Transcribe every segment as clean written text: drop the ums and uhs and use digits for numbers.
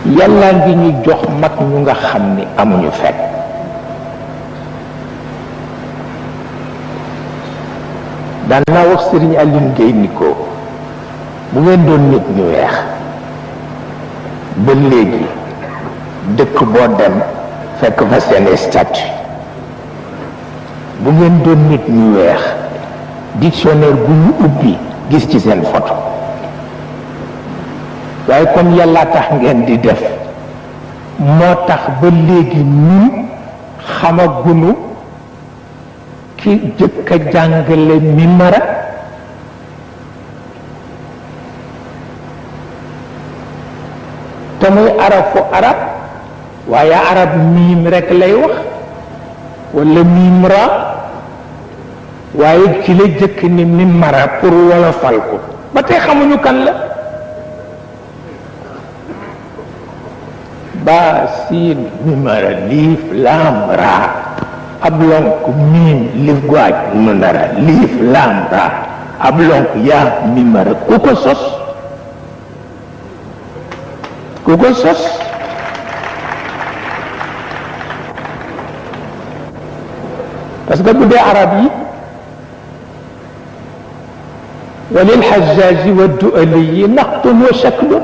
yàlla ngi ñu jox mag ñu nga xam ni amuñu fekk daan naa wax Serigne Aline Gueye ni ko bu ngeen doon nit ñu weex ba léegi dëkk boo dem fekk fa seeni statut bu ngeen doon nit ñu weex dictionnaire bu ñu ubbi gis ci seen photo waaye comme yàlla tax ngeen di def moo tax ba léegi ñun xamagunu ki jëkk a jàngale mimara te muy arafu arab waaye arab miim rekk lay wax walla miim ra waaye ci la jëkk ni mimara pour wolofal ko ba tey xamuñu kan la ba siin mimara liif laam raa ab lonk miim lif guaaj mu nara liif laam raa ab lonk yaa mimara ku ko sos parce que bu dee arab yi walil xajaaji wa duali yi naqtun wa shaklun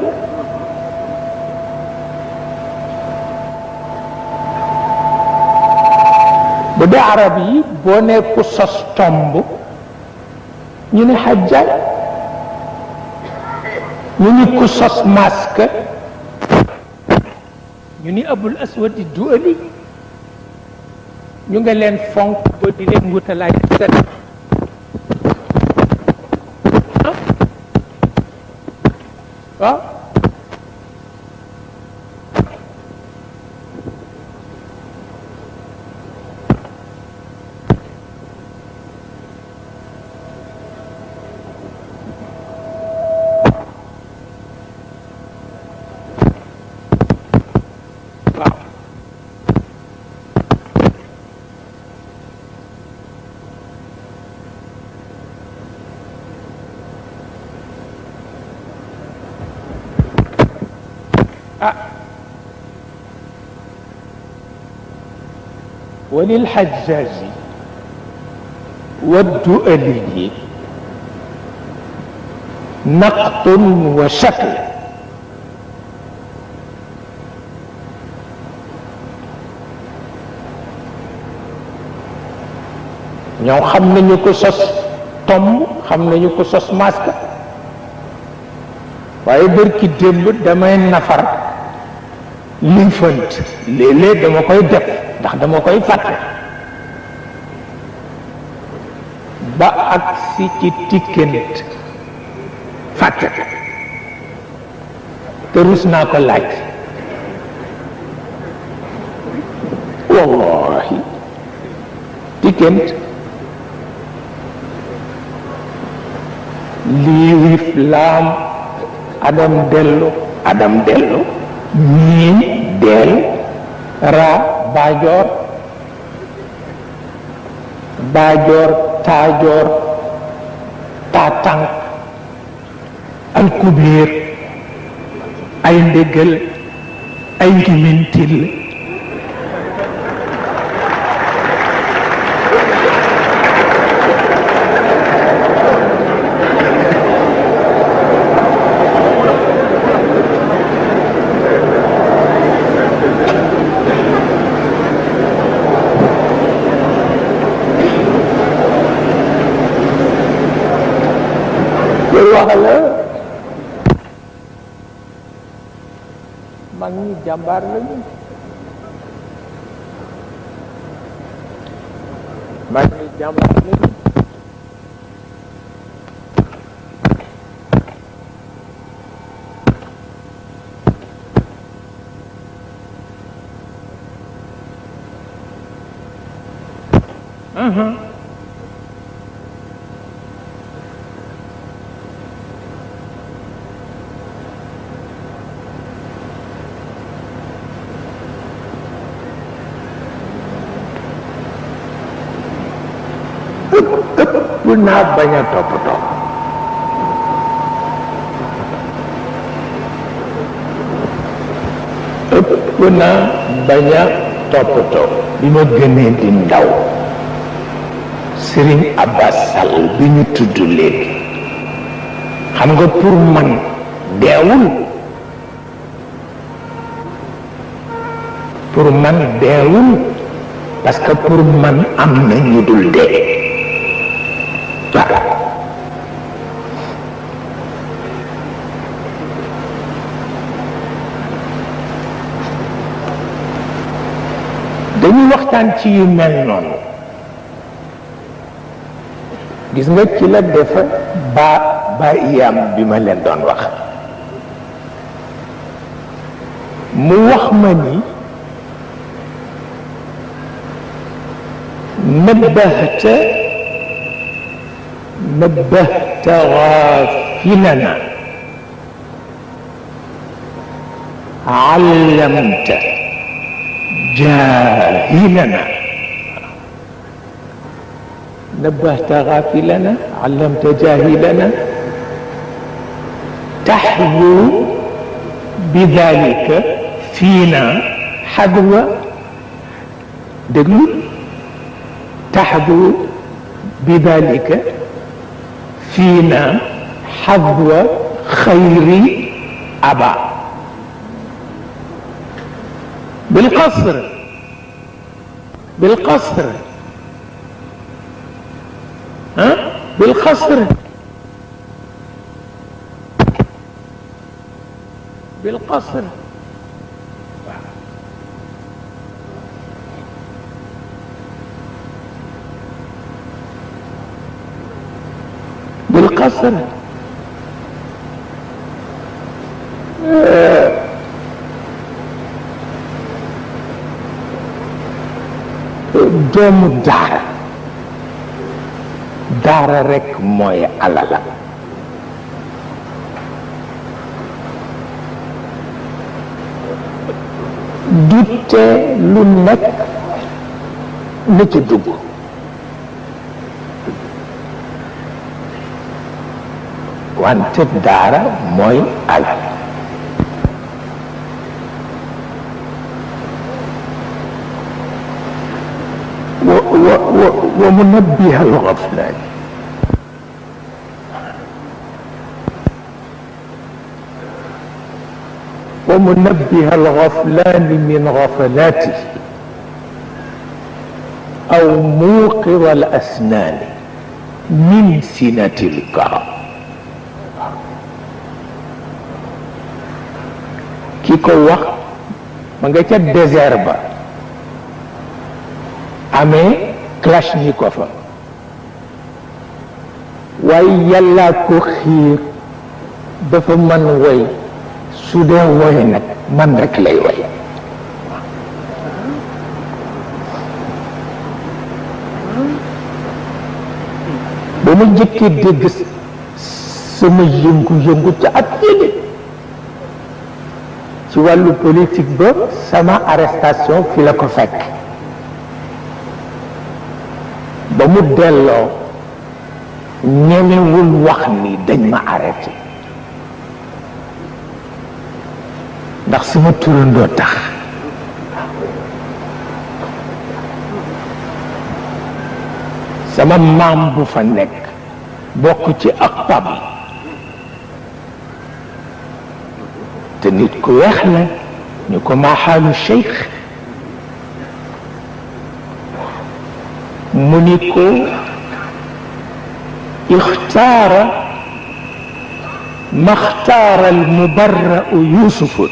bu dee arab yi boo ne ku sos tomb ñu ne xajjaaj ñu ni ku sos masque ñu ni abul aswadi duali ñu nga leen fonk ba di leen wutalaay set waaw وللحجاج والدؤلي نقط وشكل ñoom xam nañu ko sos tomb xam nañu ko sos masque waaye bërki démb damay nafar liifant léeg-léeg dama koy def ndax dama koy fàtte ba agsi ci tikkent fàtte te rus naa ko laaj wallahi tikkent liif laam adam dellu miin del ra baajoor taajoor taatank alkubeer ay ndégal ay ngimintil mag ñi jàmbaar lañu mag ñi jàmbaar lañu ëpp naa bañ a toppatoo ëpp na bañ a toppatoo. bi ma gënee di ndaw Serigne Abbas Sall bi ñu tudd léegi xam nga pour man deewul, pour man deewul parce que pour man am na ñu dul dee. voilà dañuy waxtaan ci yu mel noonu. gis nga ci la defa ba iyam bi ma leen doon wax mu wax ma ni nabbahta ghafilana allamta jahilana. نبهت غافلنا علمت جاهلنا تحذو بذلك فينا حذو دقلو تحذو بذلك فينا حذو خير أبا بالقصر بالقصر ها بالقصر بالقصر بالقصر doomu daara rekk mooy alala. dute lu nekk na ci dugg wante daara mooy alal. ومنبه الغفلان ومنبه الغفلان من غفلاته أو موقظ الأسنان من سنة الكرم. كيكو وقت ما نجا تا ديزير با amee Kalachnikov waaye yàlla ko xiir dafa man woy su dee woy nag man rek lay woy. ba ma njëkkee dégg sama yëngu-yëngu ca at yéene ci wàllu politique ba sama arrestation fi la ko fekk. ba mu delloo ñemewul wax ni dañ ma arrêté ndax sama turandoo tax. sama maam bu fa nekk bokk ci ak pam te nit ku weex la ñu ko maaxaalu cheikh mu ni ko ixtaara maxtaara almubarra'u yusufu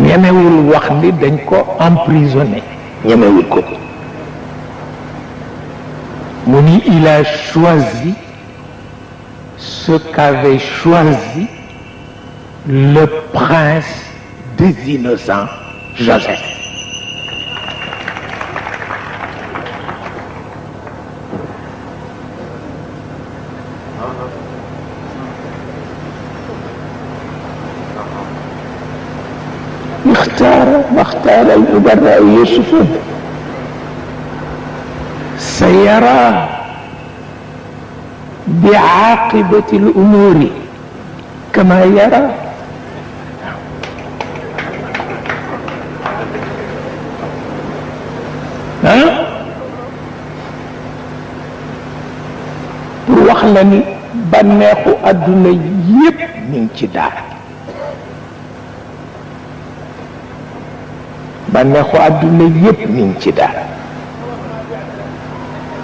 ñemewul wax ni dañ ko emprisonné ñemewul ko mu ni il a choisi ce qu'avait choisi le prince des innocents, Joseph. واختار المبرأ يوسف سيرى بعاقبة الأمور كما يرى. pour wax la ni bànneexu àdduna yépp mi ngi ci daal, bànneexu àdduna yépp mi ngi ci daal.